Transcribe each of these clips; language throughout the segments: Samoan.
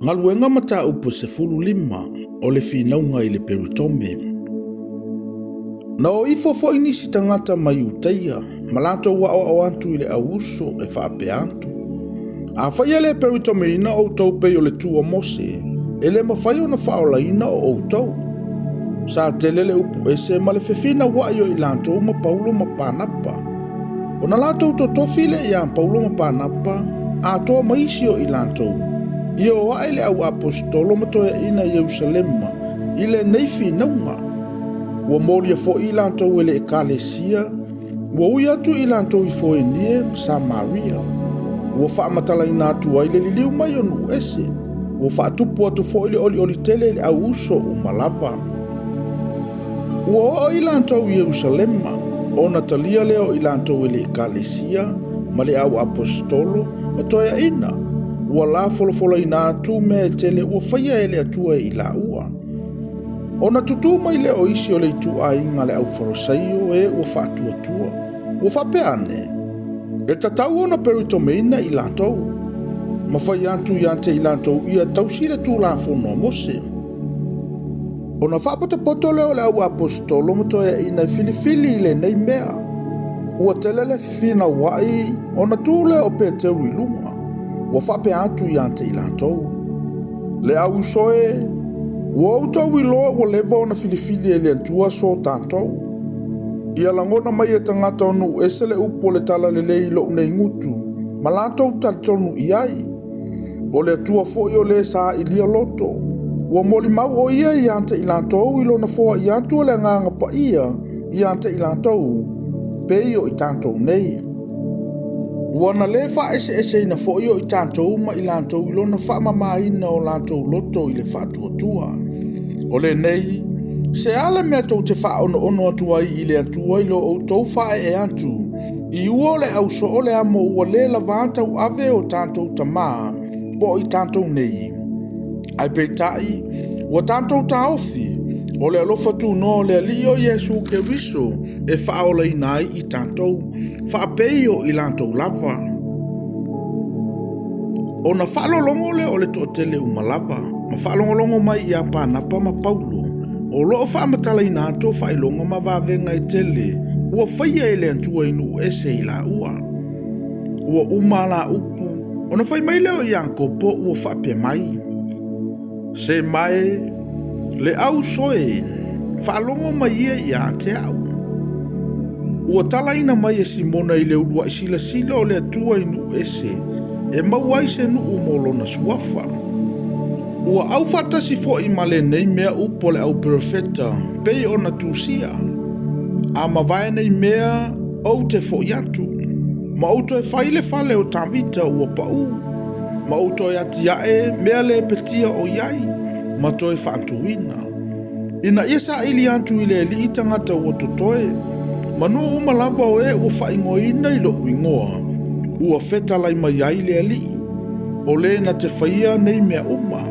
Galuega Mataupu 15 o le Finauga i le Peritome. Na o ifo foi nisi tagata mai Iutaia ma latou aoao atu i le au uso e faapea atu, Afai e le peritomeina outou pei o le tu a Mose, e le mafai ona faaolaina o outou. Sa tele le upu ese ma le fefinauai o i latou ma Paulo ma Panapa. Ona latou totofi lea ia Paulo ma Panapa, atoa ma isi o i latou, ia o ae le au aposetolo ma toeaiina i Ierusalema i lenei finauga. Ua molia foi i latou e le ekalesia, ua ui atu i latou i Foenie ma Samaria. Ua faamatalaina atu ai le liliu mai o nuu ese, ua faatupu atu foi le olioli tele i le au uso uma lava. Ua oo i latou i Ierusalema, ona talia lea o i latou e le ekalesia ma le au aposetolo ma toeaiina, ua lafolafolaina atu mea e tele ua faia e le Atua e i laua. Ona tutū mai lea o isi o le ituaiga a le aufarasaio e ua faatuatua, ua faapea ane, E tatau ona peritomeina i latou, ma fai atu ia te i latou ia tausi le Tulafono a Mose. Ona faapotopoto lea o le au aposetolo ma toeaiina e filifili i lenei mea. Ua tele le fefinauai ona tu lea o Peteru i luga, ua faapea atu ia te i latou, Le au uso e, ua outou iloa ua leva ona filifili e le Atua so tatou. Ia lagona mai e tagata o nuu ese le upu o le talalelei i lou nei gutu, ma latou talitonu i ai. O le Atua foi o le sailia loto, ua molimau o ia ia te i latou i lona foai atu o le Agaga Paia ia te i latou, pei o i tatou nei. Ua na le faaeseeseina foi o i tatou ma i latou i lona faamamaina o latou loto i le faatuatua. O lenei, se a le mea tou te faaonoono atu ai i le Atua i lo outou faaee atu i ua o le au soo le amo ua le lavā tauave o tatou tamā po o i tatou nei? Ae peitai, ua tatou taofi, o le alofa tunoa o le Alii o Iesu Keriso e faaolaina ai i tatou, faapei o i latou lava. Ona faalologo lea o le toatele uma lava, ma faalogologo mai ia Panapa ma Paulo, o lo o faamatalaina atu o faailoga ma vavega e tele ua faia e le Atua i nuu ese i laua. Ua uma la upu, ona fai mai lea o Iakopo ua faapea mai, Se mae, le au soe, faalogo mai ia ia te au. Ua talaina mai e Simona i le uluai silasila o le Atua i nuu ese, e maua ai se nuu mo lona suafa. Ua aufaatasi foi ma lenei mea upu a le au perofeta pei ona tusia, A mavae nei mea, ou te foi atu, ma ou toe fai le fale o Tavita ua pau, ma ou toe atiae mea lepetia o i ai, ma toe faatuina. Ina ia saili atu i le Alii tagata ua totoe, ma nuu uma lava o e ua faaigoaina i lou igoa, ua fetalai mai ai le Alii, o le na te faia nei mea uma.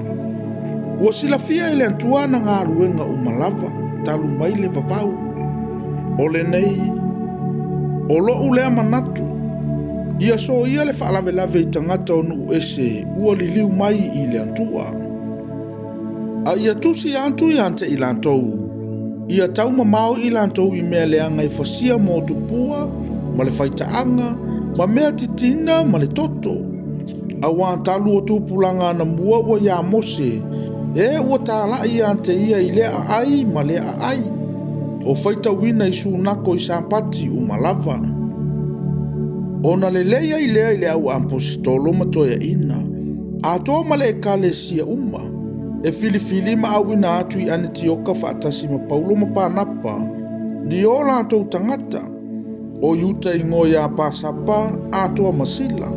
Ua silafia e le Atua ana galuega uma lava, talu mai le vavau. O lenei, o lou lea manatu, ia soia le faalavelave i tagata o nuu ese ua liliu mai i le Atua. A ia tusi atu ia te i latou, ia taumamao i latou i mea leaga e fasia mo tupua ma le faitaaga ma mea titina ma le toto. Auā talu o tupulaga anamua ua iā Mose, e ua talai ia te ia i lea aai ma lea aai, o faitauina i sunako i Sapati uma lava. Ona lelei ai lea i le au aposetolo ma toeaiina, atoa ma le ekalesia uma, e filifili ma auina atu i Anetioka faatasi ma Paulo ma Panapa, ni o latou tagata, o Iuta igoa ia Pasapa atoa ma Sila,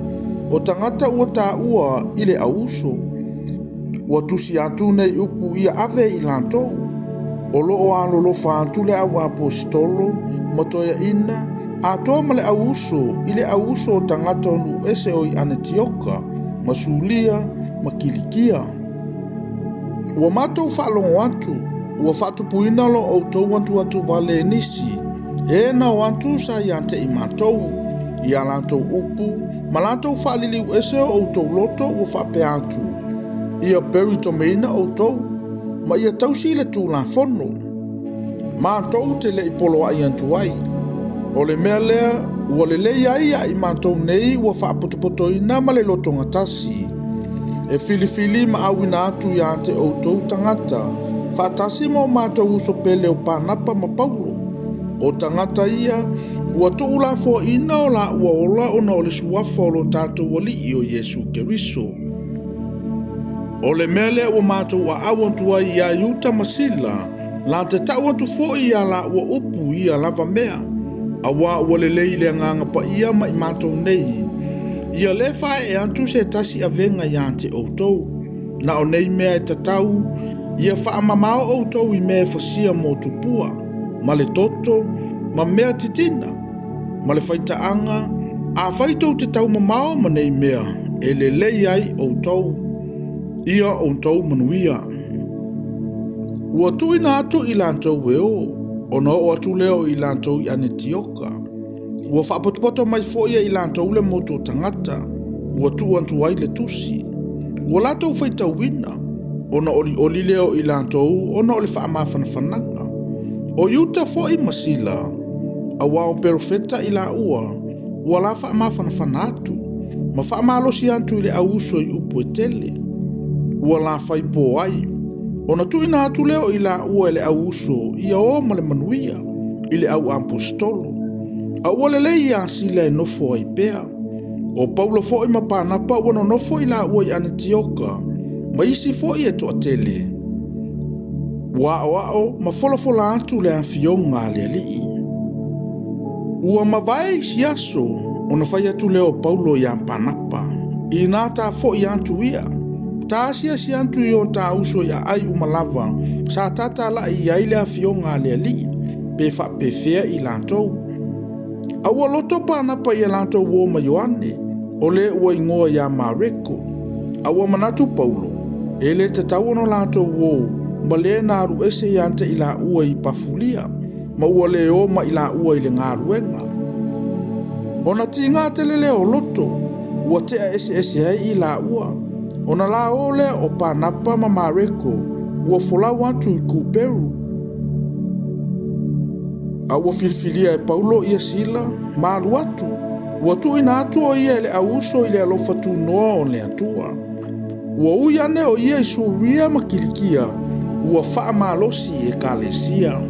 o tagata ua taua i le au uso. Ua tusi atu nei upu ia ave i latou, o lo o alolofa atu le au aposetolo ma toeaiina, atoa ma le au uso i le au uso o tagata o nuu ese o i Anetioka ma Sulia ma Kilikia. Ua matou faalogo atu, ua faatupuina lo outou atuatu vale e nisi, e nao atu sa ia te i matou, i a latou upu ma latou faaliliu ese o outou loto ua faapea atu, Ia peritomeina outou, ma ia tausi le Tulafono. Matou te le i poloai atu ai. O le mea lea ua lelei ai ia i matou nei ua faapotopotoina ma le lotogatasi, e filifili ma auina atu ia te outou tagata, faatasi ma o matou uso pele o Panapa ma Paulo. O tagata ia ua tuulafoaina o laua ola ona o le suafa o lo tatou Alii o Iesu Keriso. O le mea lea ua matou aau atu ai ia Iuta ma Sila, la te tau atu foi ia laua upu ia lava mea, auā ua lelei le Agaga Paia ma i matou nei, ia le faaee atu se tasi avega ia te outou. Na o nei mea e tatau, ia faamamao outou i mea e fasia mo tupua, ma le toto, ma mea titina, ma le faitaaga, afai tou te taumamao ma nei mea, e lelei ai outou. Ia outou manuia. Ua tuuina atu i latou e o, ona oo atu lea o i latou i Anetioka. Ua faapotopoto mai foi e i latou le motu o tagata, ua tuu atu ai le tusi. Ua latou faitauina, ona olioli lea o i latou ona o le faamafanafanaga. O Iuta foi ma Sila, auā o perofeta i laua, ua la faamafanafana atu, ma faamalosi atu i le au uso i upu e tele. Ua la fai po ai, ona tuuina atu lea o i laua e le au uso ia o ma le manuia i le au aposetolo. A ua lelei ia Sila e nofo ai pea. O Paulo foi ma Panapa ua nonofo i laua i Anetioka, ma isi foi e toatele. Ua aoao ma folafola atu le afioga a le Alii. Ua mavae isi aso ona fai atu lea o Paulo ia Panapa, inā ta foi atu ia, ta asiasi atu i o ta uso i aai uma lava sa tatalai i ai le afioga a le Alii, pe faapefea i latou. A ua loto Panapa ia latou o ma Ioane, o le ua igoa ia Mareko. A ua manatu Paulo, e le tatau ona latou o ma le na alu ese ia te i laua i Pafulia, ma ua le o ma i laua i le galuega. Ona tiga tele lea o loto, ua tea eseese ai i laua. Ona la o lea o Panapa ma Mareko, ua folau atu i Kuperu. A ua filifilia e Paulo ia Sila ma alu atu, ua tuuina atu o ia e le au uso i le alofa tunoa o le Atua. Ua ui ane o ia i Suria ma Kilikia, ua faamalosi i Ekalesia.